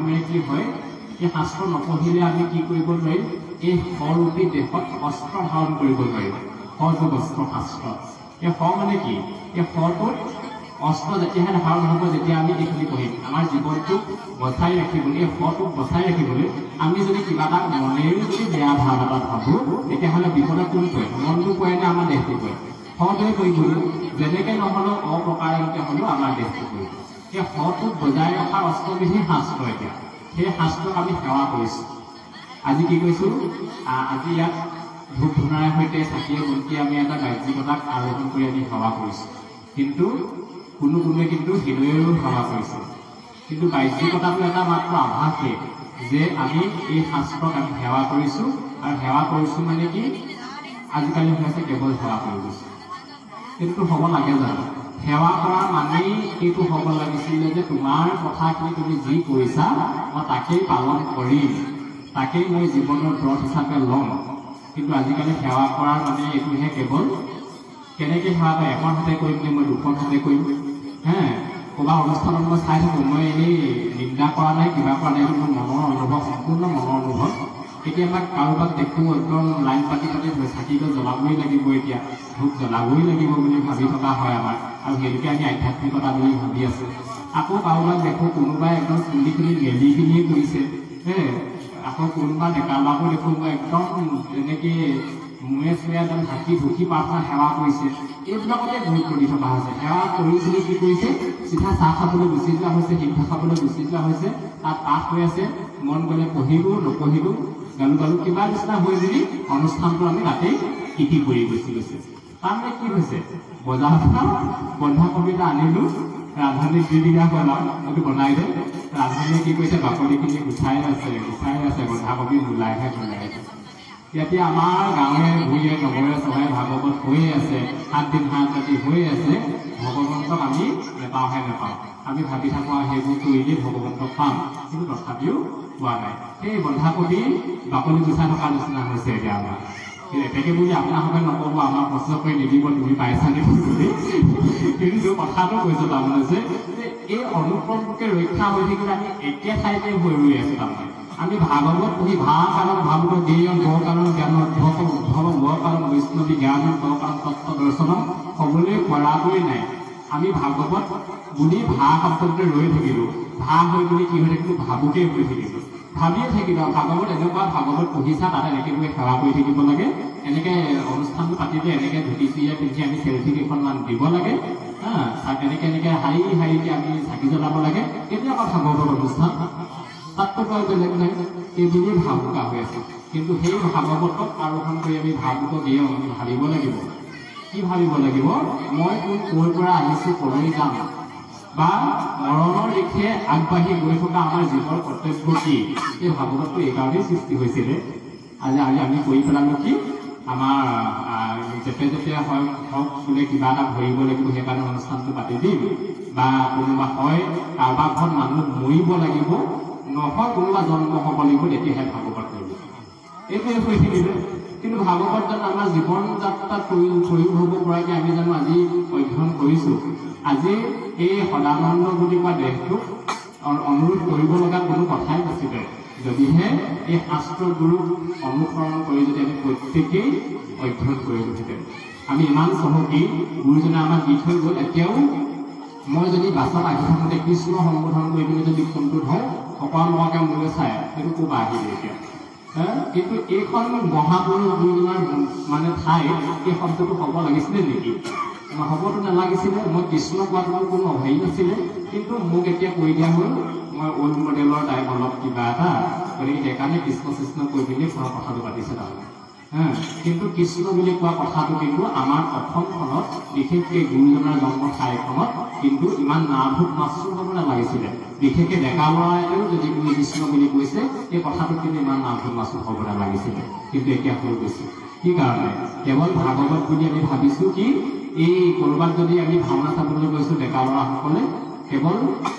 কি হয়, এই শাস্ত্ৰ নপঢ়িলে আমি কি কৰিব নোৱাৰিম? এই সৰূপী দেশত অস্ত্ৰ ধাৰণ কৰিব নোৱাৰিম। সযোগ অস্ত্ৰ শাস্ত্ৰ। এই স মানে কি? এই সটোত অস্ত্ৰ যেতিয়াহে ধাৰণ হ'ব যেতিয়া আমি এইখিনি পঢ়িম। আমাৰ জীৱনটোক বচাই ৰাখিবলৈ, এই সটোক বচাই ৰাখিবলৈ আমি যদি কিবা এটা মনেৰেও যদি বেয়া ভাৱ এটা ভাবোঁ, তেতিয়াহ'লে বিপদত কোন পৰে? মনটো পৰে নে আমাৰ দেহটো পৰে? সটোৱে পৰিবই, যেনেকে নহ'লেও অপ্ৰকাৰতে হ'লেও আমাৰ দেহটো পৰিব। সেই সটোক বজাই ৰখাৰ অস্ত্ৰবিধি শাস্ত্ৰ। এতিয়া সেই শাস্ত্ৰক আমি সেৱা কৰিছোঁ। আজি কি কৈছোঁ? আজি ইয়াত ধূপ ধূনাৰে সৈতে চাকিয়ে বন্তিয়ে আমি এটা বাহ্যিকতাক আৰোহণ কৰি আমি সেৱা কৰিছোঁ, কিন্তু কোনো কোনোৱে কিন্তু হৃদয়েও সেৱা কৰিছে। কিন্তু বাহ্যিকতাটো এটা মাত্ৰ আভাসহে যে আমি এই শাস্ত্ৰক আমি সেৱা কৰিছোঁ। আৰু সেৱা কৰিছোঁ মানে কি? আজিকালি হৈ আছে কেৱল সেৱা কৰি গৈছোঁ। এইটোতো হ'ব লাগে জানো? সেৱা কৰা মানেই এইটো হ'ব লাগিছিলে যে তোমাৰ কথাখিনি তুমি যি কৰিছা মই তাকেই পালন কৰিম, তাকেই মই জীৱনৰ ব্ৰত হিচাপে ল'ম। কিন্তু আজিকালি সেৱা কৰাৰ মানে এইটোহে, কেৱল কেনেকৈ সেৱা কৰে, এখন হাতে কৰিম নে মই দুখন হাতে কৰিম। হে ক'ৰবাত অনুষ্ঠানত মই চাই থাকোঁ, মই এনেই নিন্দা কৰা নাই, কিবা কৰা নাই, এইটো মোৰ মনৰ অনুভৱ, সম্পূৰ্ণ মনৰ অনুভৱ। কেতিয়াবা কাৰোবাক দেখোঁ একদম লাইন পাতি পাতি চাকি গছ জ্বলাবই লাগিব, এতিয়া ধূপ জ্বলাবই লাগিব বুলি ভাবি থকা হয় আমাৰ, আৰু সেইটোকে আমি আধ্যাত্মিকতা বুলি ভাবি আছোঁ। আকৌ কাৰোবাক দেখোঁ কোনোবাই একদম চুলিখিনি মেলি পিনিয়ে কৰিছে। হে আকৌ কোনোবা ডেকা ল'ৰাকো দেখোঁ মই একদম তেনেকৈ মূৰে চুৰে একদম ঢাকি ঢুকি প্ৰাৰ্থনা সেৱা কৰিছে। এইবিলাকতে গুৰুত্ব দি থকা হৈছে। সেৱা কৰি পিনি কি কৰিছে? চিধা চাহ খাবলৈ গুচি যোৱা হৈছে, সিদ্ধ খাবলৈ গুচি যোৱা হৈছে। তাত পাঠ হৈ আছে, মন গ'লে পঢ়িলোঁ, নপঢ়িলোঁ গালো গালো কিবা নিচিনা হৈ পিনি অনুষ্ঠানটো আমি তাতেই ইতি কৰি গুচি গৈছে। তাৰমানে কি হৈছে? বজাৰৰ পৰা বন্ধাকবি এটা আনিলোঁ, ৰান্ধনীক দি দিয়া হ'ল আৰু এইটো বনাই দে। ৰান্ধনীয়ে কি কৰিছে? বাকলিখিনি গুচাই আছে, গুচাই আছে, বন্ধাকবি নোলাইহে নোলাই। ইয়াতে আমাৰ গাঁৱে ভূঞে নগৰে চহৰে ভাগৱত হৈয়ে আছে, 7 দিন 7 ৰাতি হৈয়ে আছে, ভগৱন্তক আমি নেপাওঁহে নেপাওঁ। আমি ভাবি থাকোঁ আৰু সেইবোৰ কৰিলেই ভগৱন্তক পাম, কিন্তু তথাপিও পোৱা নাই। সেই বন্ধাকবি বাকলি গুচাই থকা নিচিনা হৈছে এতিয়া আমাৰ। কিন্তু এতেকে বুলি আপোনালোকে নক'ব, আমাক প্ৰশ্ন কৰি নিদিব তুমি পাইছা নেকি বুলি। কিন্তু কথাটো কৈছোঁ তাৰমানে যে এই অনুক্ৰমটোকে ৰক্ষা হৈ থাকিলে আমি একে ঠাইতে হৈ ৰৈ আছোঁ। তাৰমানে আমি ভাগৱত পঢ়ি ভা কাৰণ ভাৱুক জ্ঞেয় ব কাৰণ জ্ঞান উদ্ভৱ উদ্ভৱ ব কাৰণ বৈষ্ণৱী জ্ঞান ব কাৰণ তত্ত্ব দৰ্শন হ'বলৈ পৰাগৈ নাই। আমি ভাগৱত বুলি ভা শব্দটোতে ৰৈ থাকিলোঁ, ভা হৈ বুলি কি হৈ থাকিলোঁ? ভাবুকেই হৈ থাকিলোঁ, ভাবিয়ে থাকিলোঁ। ভাগৱত এনেকুৱা, ভাগৱত পঢ়িছা, তাত এনেকৈ গৈ সেৱা কৰি থাকিব লাগে, এনেকৈ অনুষ্ঠানটো পাতিলে এনেকৈ ধুতি চুৰিয়া পিন্ধি আমি চেলফি কেইখনমান দিব লাগে, হা এনেকৈ এনেকৈ শাৰী শাৰীকৈ আমি চাকি জ্বলাব লাগে। এইবিলাক ভাগৱত অনুষ্ঠান, তাতকৈ আৰু বেলেগ নাই। এইবুলিয়ে ভাবুকা হৈ আছে। কিন্তু সেই ভাগৱতক আৰোহণ কৰি আমি ভাবুক দিয়ে আমি ভাবিব লাগিব। কি ভাবিব লাগিব? মই কোন, ক'ৰ পৰা আহিছোঁ, ক'লৈ যাম, বা মৰণৰ দিশে আগবাঢ়ি গৈ থকা আমাৰ জীৱৰ কৰ্তব্য কি? এই ভাগৱতটো এইকাৰণেই সৃষ্টি হৈছিলে। আজি আজি আমি কৰি পেলালোঁ কি? আমাৰ যেতিয়া যেতিয়া হয় হওক বোলে কিবা এটা ভৰিব লাগিব, সেইকাৰণে অনুষ্ঠানটো পাতি দিম, বা কোনোবা হয় কাৰোবাৰ ঘৰত মানুহ মৰিব লাগিব, নহয় কোনোবা জন্ম হ'ব লাগিব, তেতিয়াহে ভাগৱত কৰিব, এইটোৱে হৈ থাকিলে। কিন্তু ভাগৱত জানো আমাৰ জীৱন যাত্ৰাত প্ৰয়োগ হ'ব পৰাকৈ আমি জানো আজি অধ্যয়ন কৰিছোঁ? আজি এই সদানন্দ বুলি কোৱা দেহটোক অনুৰোধ কৰিব লগা কোনো কথাই নাছিলে, যদিহে এই শাস্ত্ৰ গুৰুক অনুসৰণ কৰি যদি আমি প্ৰত্যেকেই অধ্যয়ন কৰিলোহেঁতেন। আমি ইমান চহকী, গুৰুজনে আমাক দি থৈ গ'ল। এতিয়াও মই যদি বাছত আহি থাকোঁতে কৃষ্ণ সম্বোধন কৰি পিনি যদি ফোনটো ধৰোঁ, অকৰা মকাকৈ মোলৈ চাই, সেইটো ক'ৰপৰা আহিলে এতিয়া? কিন্তু এইখন মহাপুৰুষ গুৰুজনাৰ মানে ঠাইত এই শব্দটো হ'ব লাগিছিলে নেকি? হ'বতো নালাগিছিলে। মই কৃষ্ণ কোৱাটো কোনো হেৰি নাছিলে, কিন্তু মোক এতিয়া কৈ দিয়া হ'ল মই অল্ড মডেলৰ টাইপ অলপ কিবা এটা, গতিকে সেইকাৰণে কৃষ্ণ কৃষ্ণ কৈ পিনি ফোনত কথাটো পাতিছে তাৰমানে। হা কিন্তু কৃষ্ণ বুলি কোৱা কথাটো কিন্তু আমাৰ অসমখনত, বিশেষকৈ গুৰুজনাৰ জন্ম ঠাইখনত কিন্তু ইমান নাভূত মাচুল হ'ব নালাগিছিলে। বিশেষকৈ ডেকা ল'ৰা এটাও যদি তুমি কৃষ্ণ বুলি কৈছে, এই কথাটো কিন্তু ইমান নাভূত মাচুল হ'ব নালাগিছিলে, কিন্তু এতিয়া হৈ গৈছে। কি কাৰণে? কেৱল ভাগৱত বুলি আমি ভাবিছোঁ কি, এই ক'ৰবাত যদি আমি ভাওনা চাবলৈ গৈছোঁ, ডেকা ল'ৰাসকলে কেৱল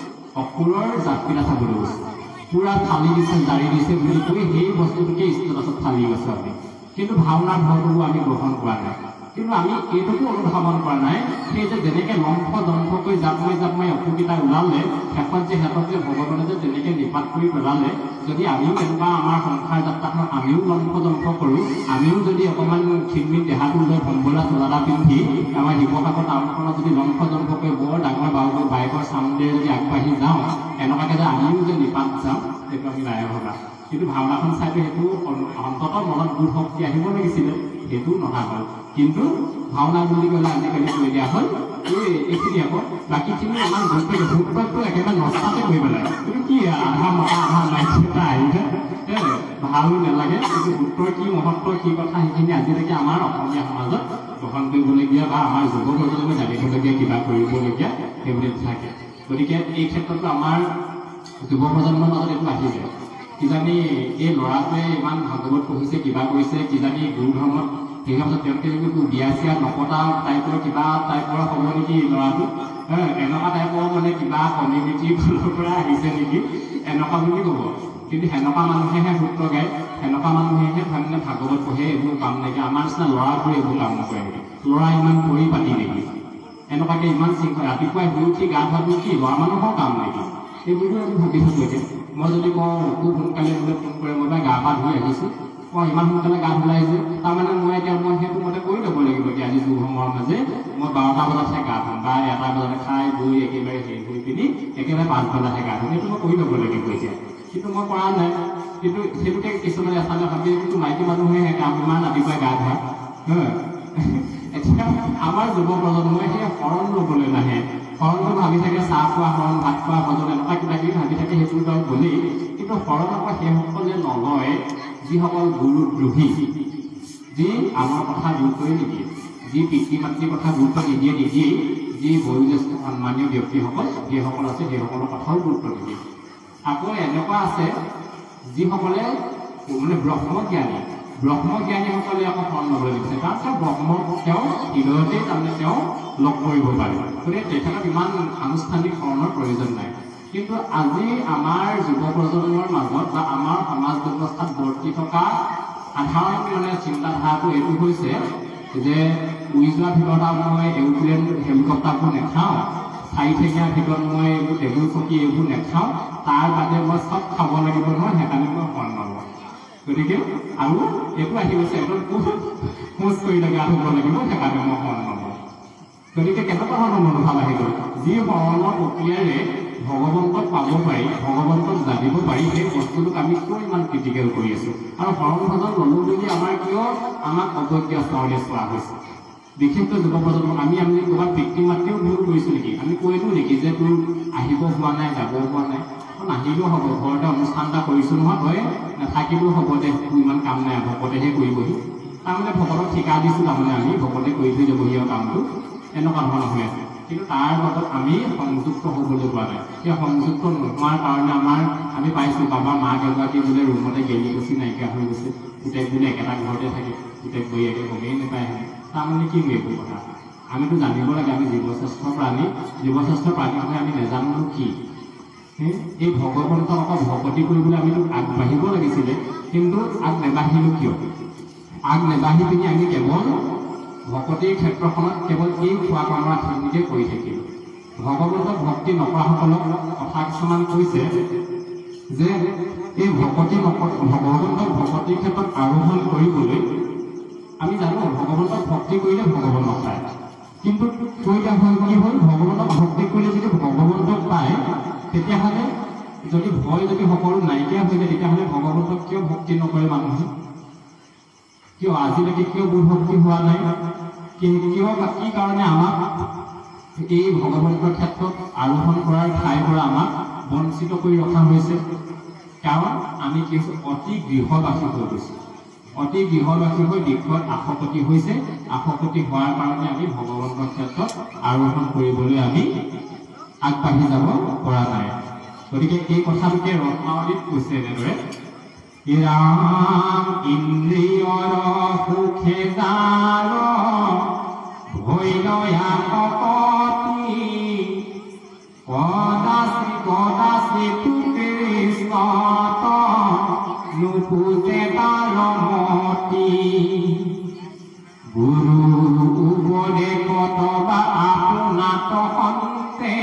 অসুৰৰ জাতকেইটা চাবলৈ গৈছোঁ, পূৰা ফালি দিছে, জাৰি দিছে বুলি কৈ সেই বস্তুটোকে ষ্টেটাছত ফালি গৈছোঁ আমি। কিন্তু ভাওনাৰ ধৰ্মবোৰ আমি গ্ৰহণ কৰা নাই। কিন্তু আমি এইটোকো অনুধাৱন কৰা নাই, সেই যে যেনেকে লম্ফ জম্ফকৈ জাপ মাৰি জাপ মাৰি অসুবিধা ওলালে, শেষত যে সিহঁতক যে ভগৱানে যে তেনেকে নিপাত কৰি পেলালে, যদি আমিও তেনেকুৱা আমাৰ সংসাৰ যাত্ৰাখনত আমিও লম্ফ জম্ফ কৰোঁ, আমিও যদি অকণমান ক্ষীণমিন দেহাটো লৈ ভম্বলা চোলা পিন্ধি আমাৰ শিৱসাগৰ টাউনখনত যদি লম্ফ জম্ফকৈ বৰ ডাঙৰ বাইকৰ চাউণ্ডেৰে যদি আগবাঢ়ি যাওঁ, এনেকুৱাকে যে আমিও যে নিপাত যাওঁ, সেইটো আমি নাই ভবা। কিন্তু ভাওনাখন চাইতো সেইটো অন্ততঃ মনত বোধ শক্তি আহিব লাগিছিলে, সেইটোও নহা হ'ল। কিন্তু ভাওনা বুলি ক'লে আজিকালি কৈ দিয়া হ'ল এই এইখিনি, আকৌ বাকীখিনি ইমান গুৰুত্ব, গুৰুত্বটো একেবাৰে নষ্টাতে কৰি পেলাই। কিন্তু কি আধা মতা আধা মাইকী এটা আহিছে, ভালো নালাগে। কিন্তু সূত্ৰৰ কি মহত্ব, কি কথা, সেইখিনি আজিলৈকে আমাৰ অসমীয়া সমাজত গ্ৰহণ কৰিবলগীয়া বা আমাৰ যুৱ প্ৰজন্মই জানিবলগীয়া কিবা কৰিবলগীয়া সেইবুলি নাথাকে। গতিকে এই ক্ষেত্ৰতো আমাৰ যুৱ প্ৰজন্মৰ মাজত এইটো আহি যায়, কিজানি এই ল'ৰাটোৱে ইমান ভাগৱত পঢ়িছে, কিবা কৰিছে, কিজানি গুৰু ধৰ্মত সেই পাছত তেওঁলোকে যদি বিয়া চিয়া নপতা টাইপৰ কিবা টাইপৰ হ'ব নেকি ল'ৰাটো, এনেকুৱা টাইপৰ মানে কিবা কমিউনিটিৰ ফালৰ পৰা আহিছে নেকি, এনেকুৱা বুলি ক'ব। কিন্তু সেনেকুৱা মানুহেহে সূত্ৰ গায়, সেনেকুৱা মানুহেহে মানে ভাগৱত পঢ়ে, এইবোৰ কাম নাইকিয়া। আমাৰ নিচিনা ল'ৰাবোৰে এইবোৰ কাম নকৰে নেকি? ল'ৰা ইমান পৰিপাতি নেকি? এনেকুৱাকে ইমান শৃংখলা, ৰাতিপুৱাই শুই উঠি গা ধোৱাটো কি ল'ৰা মানুহৰ কাম নেকি? এইবোৰো আমি ভাবি থাকোঁ। এতিয়া মই যদি কওঁ খুব সোনকালে বোলে ফোন কৰে, মই গা পা ধুই আহিছোঁ, মই ইমান সোনকালে গা ধুলাই যে, তাৰমানে মই এতিয়া মই সেইটো মতে কৰি ল'ব লাগিব। এতিয়া আজি যুগ সময়ৰ মাজে মই 12টা বজাতহে গা ধুম বা 1টা বজাতে খাই বৈ একেবাৰে হেৰি কৰি পিনি একেবাৰে পাছবেলাহে গা ধুম, সেইটো মই কৰি ল'ব লাগিব এতিয়া। কিন্তু মই কৰা নাই। কিন্তু সেইটোকে কিছুমানে এচামে ভাবি, কিন্তু মাইকী মানুহে কাম ইমান ৰাতিপুৱাই গা ধোৱা। এতিয়া আমাৰ যুৱ প্ৰজন্মই সেই শৰণ ল'বলৈ নাহে। শৰণটো ভাবি থাকে চাহ খোৱা শৰণ, ভাত খোৱা ভজন, এনেকুৱা কিবা কিবি ভাবি থাকে, সেইটো বাৰু গ'লেই। কিন্তু শৰণ আকৌ সেইসকলে নলয় যিসকল গুৰুদ্ৰোহী, যি আনৰ কথা গুৰুত্বই নিদিয়ে, যি পিতৃ মাতৃৰ কথা গুৰুত্ব নিদিয়ে নিদিয়েই, যি বয়োজ্যেষ্ঠ সন্মানীয় ব্যক্তিসকল সেইসকল আছে, সেইসকলৰ কথাও গুৰুত্ব নিদিয়ে। আকৌ এনেকুৱা আছে যিসকলে মানে ব্ৰহ্মজ্ঞানী, ব্ৰহ্মজ্ঞানীসকলে আকৌ শৰণ ল'বলৈ নিবিচাৰে, কাৰণ তেওঁ ব্ৰহ্ম তেওঁ হৃদয়তেই তাৰমানে তেওঁ লগ কৰিব পাৰে, গতিকে তেখেতক ইমান আনুষ্ঠানিক শৰণৰ প্ৰয়োজন নাই। কিন্তু আজি আমাৰ যুৱ প্ৰজন্মৰ মাজত বা আমাৰ সমাজ ব্যৱস্থাত বৰ্তি থকা সাধাৰণ মানে চিন্তাধাৰাটো এইটো হৈছে যে উৰি যোৱাৰ ভিতৰত মই এৰোপ্লেন হেলিকপ্টাৰবোৰ নাখাওঁ, চাৰিঠেঙীয়াৰ ভিতৰত মই এইবোৰ টেবুল চকী এইবোৰ নাখাওঁ, তাৰ বাদে মই চব খাব লাগিব নহয়, সেইকাৰণে মই শৰণ নলওঁ। গতিকে আৰু এইটো আহি গৈছে, একদম খোজ কৰি গা ধুব লাগিব, সেইকাৰণে মই শৰণ নলওঁ। গতিকে কেনেকুৱা ধৰণৰ মনোভাৱ আহি গ'ল? যি শৰণৰ প্ৰক্ৰিয়াৰে ভগৱন্তক পাব পাৰি, ভগৱন্তক জানিব পাৰি, সেই বস্তুটোক আমি কিয় ইমান ক্ৰিটিকেল কৰি আছোঁ? আৰু শৰণ ভজন ল'লোঁ বুলি আমাৰ কিয় আমাক অৱজ্ঞা চৰণে চোৱা হৈছে? বিশেষকৈ যুৱ প্ৰজন্মক আমি আমি ক'ৰবাত পিতৃ মাতৃও ভুল কৰিছোঁ নেকি? আমি কৈলোঁ নেকি যে তোৰ আহিব হোৱা নাই, যাব হোৱা নাই, নাহিলেও হ'ব, ঘৰতে অনুষ্ঠান এটা কৰিছোঁ নহয়, তই নাথাকিলেও হ'ব দে, তোৰ ইমান কাম নাই, ভকতেহে কৰিবহি। তাৰমানে ভকতক ঠিকা দিছোঁ, তাৰমানে আমি ভকতে কৰি থৈ যাবহি আৰু কামটো, এনেকুৱা ধৰণৰ হৈ আছে। কিন্তু তাৰ লগত আমি সংযুক্ত হ'বলৈ পোৱা নাই। সেই সংযুক্ত নোহোৱাৰ কাৰণে আমাৰ আমি পাইছোঁ কাৰোবাৰ মাক এগৰাকী বোলে ৰুমতে গেলি পচি নাইকিয়া হৈ গৈছে, পুতেক বোলে একেটা ঘৰতে থাকে, পুতেক বৈয়াকে গমেই নাপায় হেনো। তাৰমানে কি এইবোৰ কথা আমিতো জানিব লাগে। আমি জীৱশ্ৰেষ্ঠ প্ৰাণী, জীৱশ্ৰেষ্ঠ প্ৰাণী হৈ আমি নাজানো কি? এই ভগৱন্তক আকৌ ভকতি কৰিবলৈ আমিতো আগবাঢ়িব লাগিছিলে, কিন্তু আগ নেবাঢ়িলোঁ কিয়? আগ নেবাঢ়ি পিনি আমি কেৱল ভকতিৰ ক্ষেত্ৰখনত কেৱল এই খোৱা কমৰাখিনিকে কৰি থাকিলোঁ। ভগৱন্তক ভক্তি নকৰাসকলক কথা কিছুমান কৈছে যে এই ভকতি ভগৱন্তক ভকতিৰ ক্ষেত্ৰত আৰোহণ কৰিবলৈ আমি জানো ভগৱন্তক ভক্তি কৰিলে ভগৱানক পায়, কিন্তু কৈ দিয়া হ'ল কি হ'ল, ভগৱন্তক ভক্তি কৰিলে যদি ভগৱন্তক পায়, তেতিয়াহ'লে যদি ভয় যদি সকলো নাইকিয়া হৈ যায়, তেতিয়াহ'লে ভগৱন্তক কিয় ভক্তি নকৰে মানুহে? কিয় আজিলৈকে কিয় বোধ ভক্তি হোৱা নাই? কিয় বা কি কাৰণে আমাক এই ভগৱন্তৰ ক্ষেত্ৰত আৰোহণ কৰাৰ ঠাইৰ পৰা আমাক বঞ্চিত কৰি ৰখা হৈছে? কাৰণ আমি কি হৈছে, অতি গৃহবাসী হৈ গৈছোঁ। অতি গৃহবাসী হৈ বিষয়ত আসক্তি হৈছে। আসক্তি হোৱাৰ কাৰণে আমি ভগৱন্তৰ ক্ষেত্ৰত আৰোহণ কৰিবলৈ আমি আগবাঢ়ি যাব পৰা নাই। গতিকে এই কথাটোকে ৰত্নাৱলীত কৈছে এনেদৰে, ৰাম ইন্দ্ৰিয়ৰ সুখে যাৰ ভৈল আসক্তি, কদাচি কদাচি কৃষ্ণত নুপুজে তাৰ মতি। গুৰু দেশত বা আপোনাত সন্তে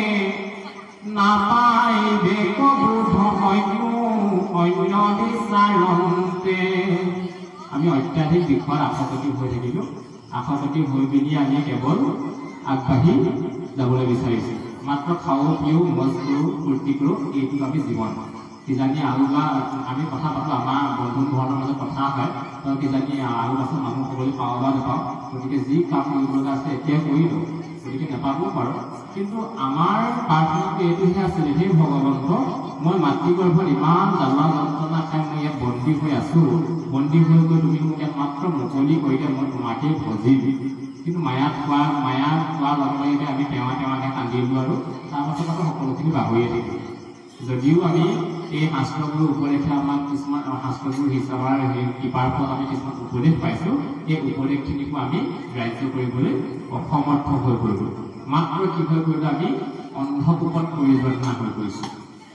নাপাইবে বোধ অন্য অন্য বিচাৰন্তে। আমি অত্যাধিক বিষয়ত আশাপতি হৈ থাকিলো। আশাপতি হৈ পিনি আমি কেৱল আগবাঢ়ি যাবলৈ বিচাৰিছো। মাত্ৰ খাওঁ পিওঁ মজ কৰোঁ ফূৰ্তি কৰোঁ, এইটো আমি জীৱন। কিজানি আৰু বা আমি কথা পাতো, আমাৰ বন্ধু ধৰণৰ মাজত কথা হয়, কিজানি আৰু পাছত মানুহ হ'বলৈ পাওঁ বা নাপাওঁ, গতিকে যি কাম কৰিব লগা আছে এতিয়াই কৰি লওঁ, গতিকে নাপাবও পাৰোঁ। কিন্তু আমাৰ প্ৰাৰ্থনাটো এইটোহে আছিলে, হে ভগৱন্ত, মই মাতৃগৰ্ভত ইমান জ্বালা যন্ত্ৰণা খাই মই ইয়াত বন্দী হৈ আছো, বন্দী হৈ গৈ তুমি মোক ইয়াত মাত্ৰ মুকলি কৰি দিয়া, মই তোমাকেই ভজিম। কিন্তু মায়াত খোৱাৰ লগে লগে আমি টেৱা টেৱাকে কান্দিলো আৰু তাৰপাছত আকৌ সকলোখিনি পাহৰিয়ে থাকিলো। যদিও আমি এই শাস্ত্ৰবোৰ উপদেশে আমাক কিছুমান শাস্ত্ৰবোৰ হিচাপৰ সেই কৃপাৰ ফলত আমি কিছুমান উপদেশ পাইছো, এই উপদেশখিনিকো আমি গ্ৰাহ্য কৰিবলৈ অসমৰ্থ হৈ পৰিলো। মাত্ৰ কি হৈ পৰিলো, আমি অন্ধকূপত পৰি যোৱা নিচিনা হৈ পৰিছো।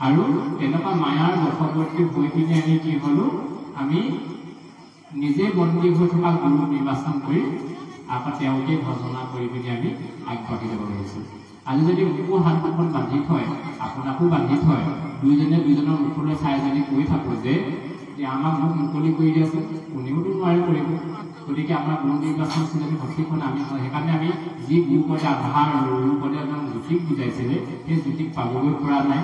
আৰু তেনেকুৱা মায়াৰ বশৱৰ্তী হৈ পিনি আমি কি হলো, আমি নিজে বন্দী হৈ থকা গুৰু নিৰ্বাচন কৰি আকৌ তেওঁকে ভজনা কৰি পিনি আমি আগবাঢ়ি যাব লাগিছিল। আজি যদি মোকো হাত দুখন বান্ধি থয়, আপোনাকো বান্ধি থয়, দুইজনে দুইজনৰ মুখলৈ চাই যদি কৈ থাকো যে আমাক মুখ মুকলি কৰি দিয়াচোন, কোনেওতো নোৱাৰে কৰিব। গতিকে আমাৰ গুৰু নিৰ্বাচন যদি সঠিক হয় আমি সেইকাৰণে আমি যি গুৰু পদে আধাৰ গুৰু পদে এজন জ্যোতিক বুজাইছিলে, সেই জ্যোতিক পাবগৈ পৰা নাই।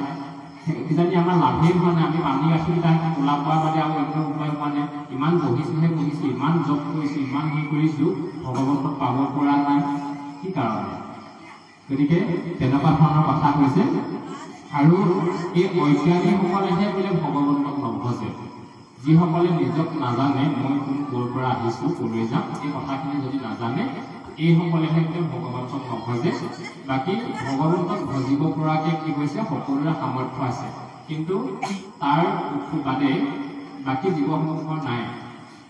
কিজানি আমাৰ লাভেই হোৱা নাই, আমি পানী গাখীৰকেইটা ওলা পোৱাৰ বাদে আৰু অন্য উপায় হোৱা নাই। ইমান বহিছোহে বহিছো, ইমান জপ কৰিছো, ইমান হেৰি কৰিছো, ভগৱন্তক পাব পৰা নাই, কি কাৰণে? গতিকে তেনেকুৱা ধৰণৰ কথা হৈছে। আৰু এই অজ্ঞানীসকলেহে বোলে ভগৱন্তক নভজে, যিসকলে নিজক নাজানে, মই কোন, ক'ৰ পৰা আহিছো, ক'লৈ যাম, এই কথাখিনি যদি নাজানে, এইসকলেহে বোলে ভগৱন্তক নভজে। বাকী ভগৱন্তক ভজিব পৰাকে কি হৈছে, সকলোৰে সামৰ্থ্য আছে, কিন্তু তাৰ বাদে বাকী জীৱসমূহৰ নাই।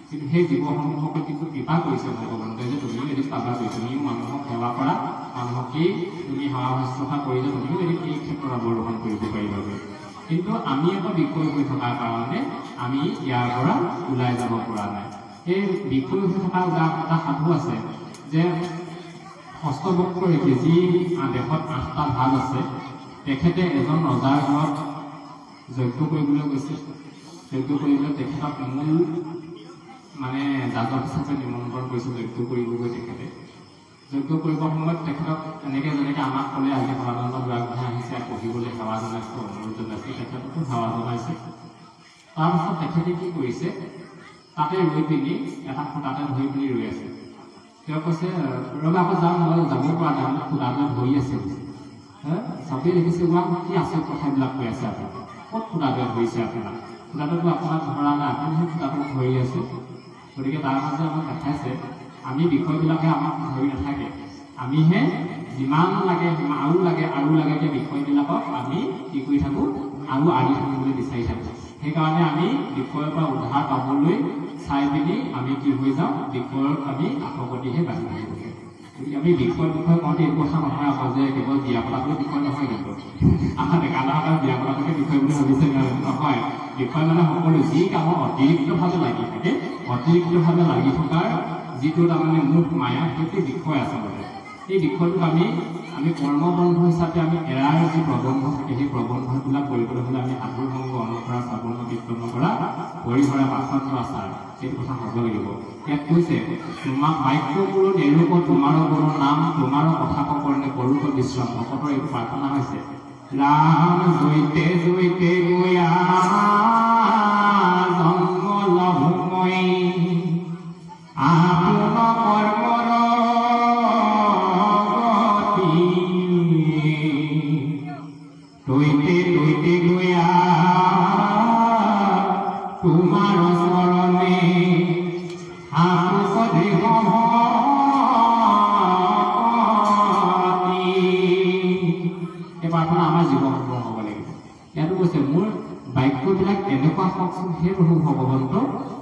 কিন্তু সেই জীৱসমূহকো কিন্তু কৃপা কৰিছে ভগৱন্তই যে তুমিও এদিন পাবাগৈ, তুমিও মানুহক সেৱা কৰা, মানুহকেই তুমি সেৱা শুশ্ৰূষা কৰিলে তুমিও এদিন এই ক্ষেত্ৰত অৱৰোহণ কৰিব পাৰিবাগৈ। কিন্তু আমি আকৌ বিষয় হৈ থকাৰ কাৰণে আমি ইয়াৰ পৰা ওলাই যাব পৰা নাই। সেই বিষয় হৈ থকা এটা সাধু আছে যে অষ্টবক্ৰ ঋষি, যি দেশত 8টা ভাগ আছে, তেখেতে এজন ৰজাৰ ঘৰত যজ্ঞ কৰিবলৈ গৈছে। যজ্ঞ কৰিবলৈ তেখেতক মূল মানে যাজক হিচাপে নিমন্ত্ৰণ কৰিছে যজ্ঞ কৰিবগৈ। তেখেতে যজ্ঞ কৰিবৰ সময়ত তেখেতক এনেকে যেনেকে আমাক ক'লে আজি সদানন্দ বুঢ়াগোহাঁই আহিছে পঢ়িবলৈ সেৱা জনাইছে, অনুৰোধ জনাইছে, তেখেতকো সেৱা জনাইছে। তাৰপাছত তেখেতে কি কৰিছে, তাতে ৰৈ পিনি এটা খুঁটাতে ধৰি পিনি ৰৈ আছে। তেওঁ কৈছে, ৰ'বা আকৌ যাম, মই যাব পৰা নাই, মোক খুঁটাটোৱে ধৰি আছে। চবেই দেখিছে, কোৱা কি আচৰিত কথাবিলাক কৈ আছে আপুনি, ক'ত খুঁটাটোৱে ধৰিছে আপোনাক? খুঁটাটোতো আপোনাক ধৰা নাই, আপুনিহে খুঁটাটোক ধৰি আছে। গতিকে তাৰ মাজে আমাক দেখাইছে আমি বিষয়বিলাকে আমাক ধৰি নাথাকে, আমিহে যিমান লাগে আৰু লাগে আৰু লাগেকে বিষয়বিলাকক আমি কি কৰি থাকোঁ, আৰু আৰি থাকিবলৈ বিচাৰি থাকোঁ। সেইকাৰণে আমি বিষয়ৰ পৰা উদ্ধাৰ পাবলৈ চাই পিনি আমি কি হৈ যাওঁ, বিষয়ত আমি আসক্তিহে বাঢ়ি থাকিব। গতিকে আমি বিষয় বিষয় কওঁতে এইটো কথা নহয় আকৌ যে কেৱল বিয়া পতাটোৱে বিষয় নহয়, কিন্তু আমাৰ ডেকা ল'ৰাসকলে বিয়া পতাটোকে বিষয় বুলি ভাবিছে, নহয়। বিষয় মানে সকলো যি কামত অতিৰিক্তভাৱে লাগি থাকে, অতিৰিক্তভাৱে লাগি থকাৰ যিটো তাৰমানে মুঠ মায়া, সেইটো বিষয় আচলতে। এই বিষয়টোক আমি আমি কৰ্মবন্ধ হিচাপে আমি এৰাৰ যি প্ৰবন্ধ থাকে, সেই প্ৰবন্ধবিলাক কৰিবলৈ হ'লে আমি সাধুৰ সংগ অনুসৰা, শ্ৰৱণ কীৰ্তন কৰা, পৰিহৰা পাখণ্ড আচাৰ, সেইটো কথা হ'ব লাগিব। ইয়াত কৈছে, তোমাক বাক্যবোৰো নেৰুক তোমাৰ গুৰু নাম, তোমাৰ কথা কৰ্ণে কৰোক বিশ্ৰাম। ভকতৰ এইটো প্ৰাৰ্থনা হৈছে, ৰাম জৈতে জৈতে গয়া জন্ম লভুময়ী আপোন কৰ্মৰ গতি, তৈতে তৈতে গয়া তোমাৰ চৰণে আপোক দৃঢ় ভক্তি। এই প্ৰাৰ্থনা আমাৰ জীৱন হ'ব লাগিব। ইয়াতো কৈছে, মোৰ বাক্যবিলাক এনেকুৱা হওকচোন হে প্ৰভু ভগৱন্ত,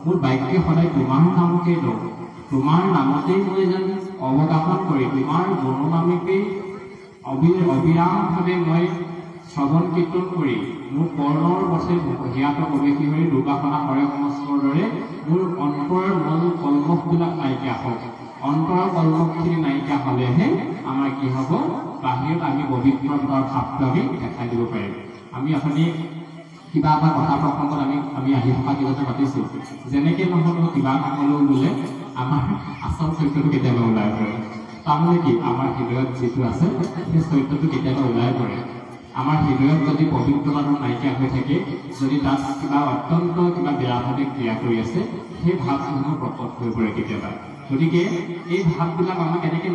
মোৰ বাক্যে সদায় তোমাৰ নামকেই লওক, তোমাৰ নামতেই মই যেন অৱগাহন কৰি তোমাৰ গুণনামকেই অবিৰামভাৱে মই শ্ৰৱণ কীৰ্তন কৰি মোৰ কৰ্ণৰ পথে হিয়াত প্ৰৱেশী হৈ দুৰ্বাসনা হৰে সমস্তৰ দৰে মোৰ অন্তৰ মন কলমশবিলাক নাইকিয়া হওক। অন্তৰৰ কলমখিনি নাইকিয়া হ'লেহে আমাৰ কি হ'ব, বাহিৰত আমি পবিত্ৰতাৰ ভাৱটো আমি দেখাই দিব পাৰিম। আমি অথনি কিবা এটা কথা প্ৰসংগত আমি আহি থকা কেইজনে পাতিছোঁ, যেনেকে নহ'লেও কিবা এটা ক'লেও বোলে আমাৰ আচল চৰিত্ৰটো কেতিয়াবা ওলাই পৰে। তাৰমানে কি, আমাৰ হৃদয়ত যিটো আছে সেই চৰিত্ৰটো কেতিয়াবা ওলাই পৰে। আমাৰ হৃদয়ত যদি পবিত্ৰতাটো নাইকিয়া হৈ থাকে, যদি তাত কিবা অত্যন্ত কিবা বেয়া ভাৱে ক্ৰিয়া কৰি আছে, সেই ভাৱসমূহ প্ৰকট হৈ পৰে কেতিয়াবা। গতিকে এই ভাৱবিলাক আমাক কেনেকৈ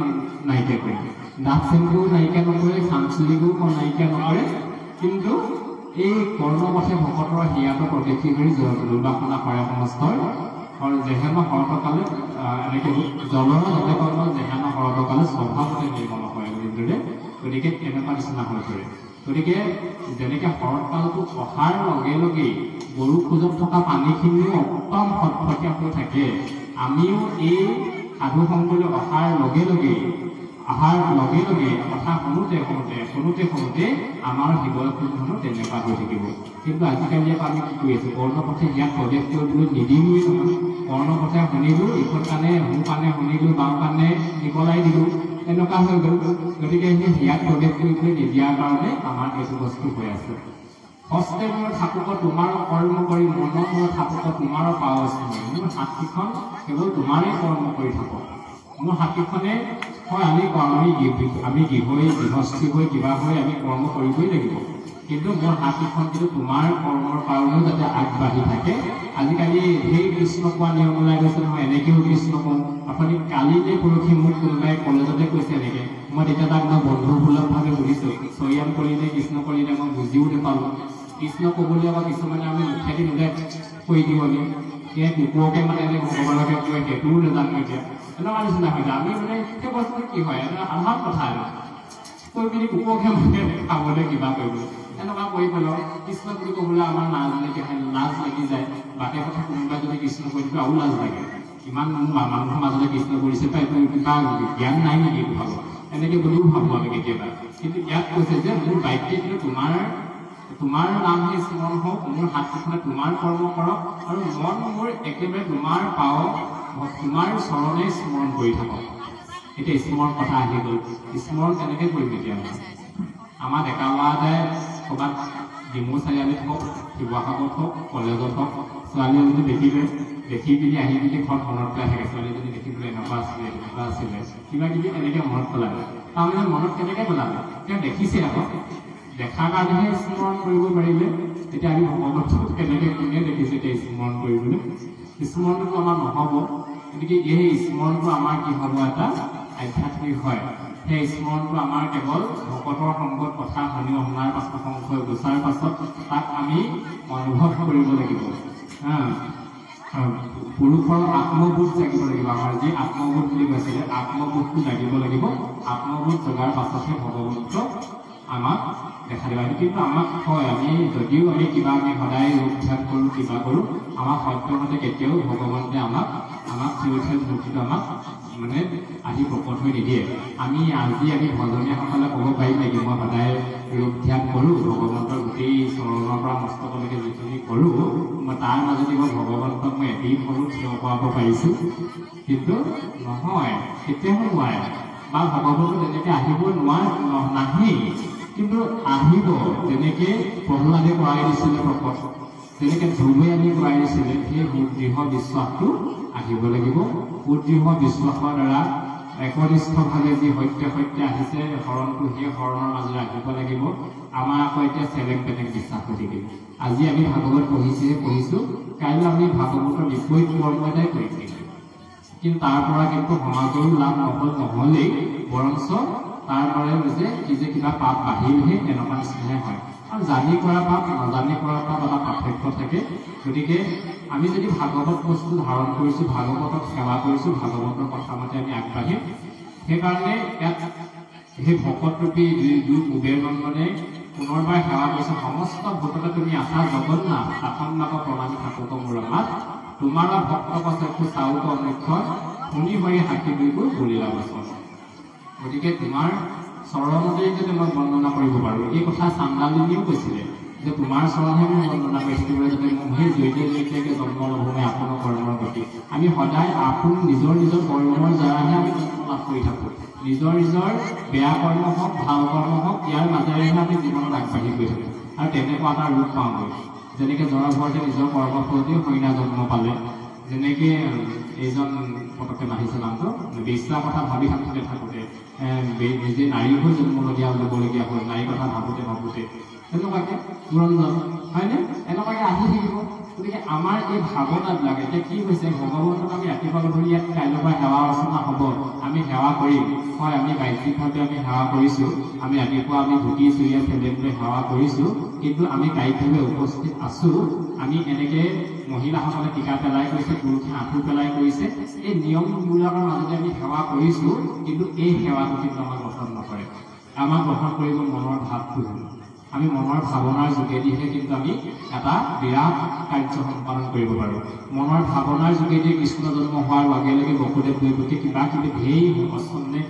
নাইকিয়া কৰিম? দাঁত চেম্পুও নাইকিয়া নকৰে, চানচুলিকো নাইকিয়া নকৰে, কিন্তু এই কৰ্মপথে ভকতৰ হিয়াটো প্ৰৱেশী কৰি দুৰ্বাসনা কৰে সমস্তৰ আৰু জেহেন শৰতকালে এনেকে জলৰ যতে কৰ্ম জেহেন শৰতকালে স্বভাৱতে নিৰ্মল হয় যিদৰে, গতিকে এনেকুৱা নিচিনা হৈ পৰে। গতিকে যেনেকে শৰৎকালটো অহাৰ লগে লগেই গৰু খোজত থকা পানীখিনিও একদম ফটফটীয়া হৈ থাকে, আমিও এই সাধু সংগলৈ অহাৰ লগে লগেই কথা শুনোতে শুনোতে শুনোতে শুনোতে আমাৰ হৃদয় খোজখনো তেনেকুৱা হৈ থাকিব। কিন্তু আজিকালি আকৌ আমি কি কৰি আছোঁ, কৰ্ণপথে ইয়াত প্ৰৱেশ কৰিবলৈ নিদিলোৱেই নহয়। কৰ্ণপথে শুনিলোঁ, ইখন কাণে সোঁ কাণে শুনিলোঁ, বাওঁ কাণে নিকলাই দিলোঁ, এনেকুৱা হৈ গ'ল। গতিকে সেই হিয়াত প্ৰৱেশ কৰিবলৈ নিদিয়াৰ কাৰণে আমাৰ এইটো বস্তু হৈ আছে। হস্তে মোৰ থাকোক তোমাৰ কৰ্ম কৰি, মন মোৰ থাকোক তোমাৰ পাৱ স্মৰি। মোৰ হাতকেইখন কেৱল তোমাৰেই কৰ্ম কৰি থাকক। মোৰ হাতকেইখনে হয় আমি আমি গৃহই গৃহস্থী হৈ কিবা হৈ আমি কৰ্ম কৰিবই লাগিব, কিন্তু মোৰ হাতকেইখন কিন্তু তোমাৰ কৰ্মৰ কাৰণেও যাতে আগবাঢ়ি থাকে। আজিকালি সেই কৃষ্ণ কোৱা নিয়ম ওলাই গৈছে নহয়, এনেকৈও কৃষ্ণ কওঁ। আপুনি কালি নে পৰহি মোক কোনোবাই কলেজতে কৈছে এনেকে, মই তেতিয়া তাক মই বন্ধুসুলভভাৱে সুধিছোঁ, চৈয়াম কৰিলে কৃষ্ণ কৰিলে মই বুজিও নাপালোঁ। কৃষ্ণ ক'বলৈ আকৌ কিছুমানে আমি মুখেদি নোলাই কৈ দিওঁ, আমি এই কুকুৰকে মানে এনে ভগৱানকে কয়, সেইটোও নাজানো এতিয়া, এনেকুৱা নিচিনা হৈ যায়। আমি মানে সেই বস্তুটো কি হয়, এটা সাধাৰণ কথা আৰু কৈ পিনি কুকুৰকে মানে খাবলৈ কিবা কৰিবলৈ এনেকুৱা কৰি পেলাওঁ। কৃষ্ণ বুলি ক'বলৈ আমাৰ লাজ নাইকিয়া, লাজ লাগি যায়। বাটে কথা কোনোবাই যদি কৃষ্ণ কৈ দিব আৰু লাজ লাগে, ইমান মানুহৰ মাজতে কৃষ্ণ কৰিছে পাই এইটো কিবা জ্ঞান নাই নেকি এইটো ভাবো, এনেকে বুলিও ভাবোঁ আমি কেতিয়াবা। কিন্তু ইয়াত কৈছে যে মোৰ বাক্যে কিন্তু তোমাৰ নামহে স্মৰণ হওক, মোৰ হাতকেইখনে তোমাৰ কৰ্ম কৰক, আৰু মন মোৰ একেবাৰে তোমাৰ পাৱ তোমাৰ চৰণে স্মৰণ কৰি থাকক। এতিয়া স্মৰণ কথা আহি গ'ল, স্মৰণ কেনেকৈ কৰিম এতিয়া? আমাৰ ডেকা ল'ৰা এটাই ক'ৰবাত ডিমৌ চাৰিআলিত হওক, শিৱসাগৰত হওক, কলেজত হওক, ছোৱালী এজনী দেখিলে, দেখি পিনি আহি পিনি ঘৰত মনত পেলাই থাকে, ছোৱালীজনী দেখিবলৈ এনেকুৱা আছিলে এনেকুৱা আছিলে কিবা কিবি এনেকৈ মনত পেলালে। তাৰমানে মনত কেনেকৈ পেলালে? তেওঁ দেখিছে আকৌ, দেখাৰ কাৰণেহে স্মৰণ কৰিব পাৰিলে। এতিয়া আমি ভগৱন্তক কেনেকৈ কোনে দেখিছে এতিয়া স্মৰণ কৰিবলৈ? স্মৰণটো আমাৰ নহ'ব। গতিকে এই স্মৰণটো আমাৰ কি হ'ব, এটা আধ্যাত্মিক হয়। সেই স্মৰণটো আমাৰ কেৱল ভকতৰ সংগত কথা শুনি শুনাৰ পাছত, সংশয় গুচাৰ পাছত তাক আমি অনুভৱ কৰিব লাগিব। পুৰুষৰ আত্মবোধ জাগিব লাগিব। আমাৰ যি আত্মবোধ বুলি কৈছিলে, আত্মবোধটো জাগিব লাগিব। আত্মবোধ জগাৰ পাছতহে ভগৱন্ত আমাক দেখা দিব। কিন্তু আমাক হয়, আমি যদিও আমি কিবা আমি সদায় ৰূপ ধ্যান কৰোঁ, কিবা কৰোঁ, আমাক সদ্যহতে কেতিয়াও ভগৱন্তে আমাক থিয় থিয় মূৰ্তিটো আমাক মানে আহি প্ৰকট হৈ নিদিয়ে। আমি আজি আমি ভজনীয়াসকলে ক'ব পাৰিম নেকি মই সদায় ৰূপ ধ্যান কৰোঁ, ভগৱন্তৰ গোটেই চৰণৰ পৰা মস্তকলৈকে যিখিনি কৰোঁ, মই তাৰ মাজতে মই ভগৱন্তক মই এদিন হ'লেও থিয় কৰাব পাৰিছোঁ? কিন্তু নহয়, কেতিয়াও নোৱাৰে। বা ভগৱন্ত তেনেকৈ আহিব নোৱাৰে, নাহেই, কিন্তু আহিব যেনেকে প্ৰহ্লাদে কৰাই দিছিলে প্ৰকট, যেনেকে ধ্ৰুৱে আনি কৰাই দিছিলে, সেই সুদৃঢ় বিশ্বাসটো আহিব লাগিব। সুদৃঢ় বিশ্বাসৰ দ্বাৰা একনিষ্ঠভাৱে যি সত্য সত্য আহিছে শৰণটো, সেই শৰণৰ মাজেৰে আহিব লাগিব। আমাৰ আকৌ এতিয়া চেলেং পেলেং বিশ্বাস হৈ থাকিল। আজি আমি ভাগৱত পঢ়িছোহে পঢ়িছোঁ, কাইলৈ আমি ভাগৱতৰ বিপৰীত কৰ্ম এটাই কৰিম, কিন্তু তাৰ পৰা কিন্তু সমাজৰো লাভ নহ'লেই, বৰঞ্চ তাৰ পৰাই যে কি যে কিবা পাপ বাঢ়িলহে, এনেকুৱা নিচিনাহে হয়। আৰু জানি কৰা পাপ নজানি কৰা পাপ এটা পাৰ্থক্য থাকে। গতিকে আমি যদি ভাগৱত বস্তু ধাৰণ কৰিছোঁ, ভাগৱতক সেৱা কৰিছোঁ, ভাগৱতৰ কথা মতে আমি আগবাঢ়িম। সেইকাৰণে ইয়াত সেই ভকতৰূপী দুই কুবেৰ নন্দনে পুনৰবাৰ সেৱা কৰিছে, সমস্ত ভূততে তুমি আছা জগন্নাথ, তাসম্বাক প্ৰণামী থাকোক মোৰ মাত, তোমাৰ ভক্তক চক্ষু চাউক অনুক্ষণ, শুনি হৰি সাক্ষী দুইকো বুলিলা বচন। গতিকে তোমাৰ চৰণতেই যদি মই বন্দনা কৰিব পাৰোঁ, এই কথা চান্দালিনীও কৈছিলে যে তোমাৰ চৰণহে মই বন্দনা কৰি থাকিবলৈ, যাতে মোক সেই জৈতে জৈতেকে জন্ম লভো মই আপোন কৰ্মৰ গতি। আমি সদায় আপোন নিজৰ নিজৰ কৰ্মৰ দ্বাৰাহে আমি জন্ম লাভ কৰি থাকোঁ। নিজৰ নিজৰ বেয়া কৰ্ম হওক, ভাল কৰ্ম হওক, ইয়াৰ মাজেৰেহে আমি জীৱনত আগবাঢ়ি গৈ থাকোঁ আৰু তেনেকুৱা এটা ৰূপ পাওঁগৈ। যেনেকৈ জড়ভৰতে নিজৰ কৰ্মৰ ফলতেই হৰিণা জন্ম পালে, যেনেকৈ এইজন পটককৈ নাহিছে নামটো, বেশ্যাৰ কথা ভাবি থাকোঁতে থাকোঁতে নিজে নাৰী হৈ জন্ম ল'বলগীয়া হ'ল, নাৰীৰ কথা ভাবোঁতে ভাবোঁতে তেনেকুৱাকৈ পুৰঞ্জন, হয়নে? এনেকুৱাকৈ আহি থাকিব। গতিকে আমাৰ এই ভাৱনাবিলাক এতিয়া কি হৈছে, ভগৱন্তক আমি ৰাতিপুৱা গধূলি ইয়াত কাইলৈৰ পৰা সেৱা অৰ্চনা হ'ব, আমি সেৱা কৰিম। হয়, আমি বাহ্যিকভাৱে আমি সেৱা কৰিছোঁ, আমি ৰাতিপুৱা আমি ধুতি চুৰিয়া চেলেং লৈ সেৱা কৰিছোঁ, কিন্তু আমি কায়িকভাৱে উপস্থিত আছোঁ। আমি এনেকৈ মহিলাসকলে টিকা পেলাই কৰিছে, পুৰুষে আঁঠু পেলাই কৰিছে, এই নিয়মবিলাকৰ মাজতে আমি সেৱা কৰিছোঁ, কিন্তু এই সেৱাটো কিন্তু আমাক গ্ৰহণ নকৰে। আমাক গ্ৰহণ কৰিব মনৰ ভাৱটো হ'ল। আমি মনৰ ভাৱনাৰ যোগেদিহে কিন্তু আমি এটা বিৰাট কাৰ্য সম্পাদন কৰিব পাৰোঁ। মনৰ ভাৱনাৰ যোগেদি কৃষ্ণ জন্ম হোৱাৰ লগে লগে বসুদেৱ দৈৱকী কিবা কিবি ঢেৰ অচ্ছন্নে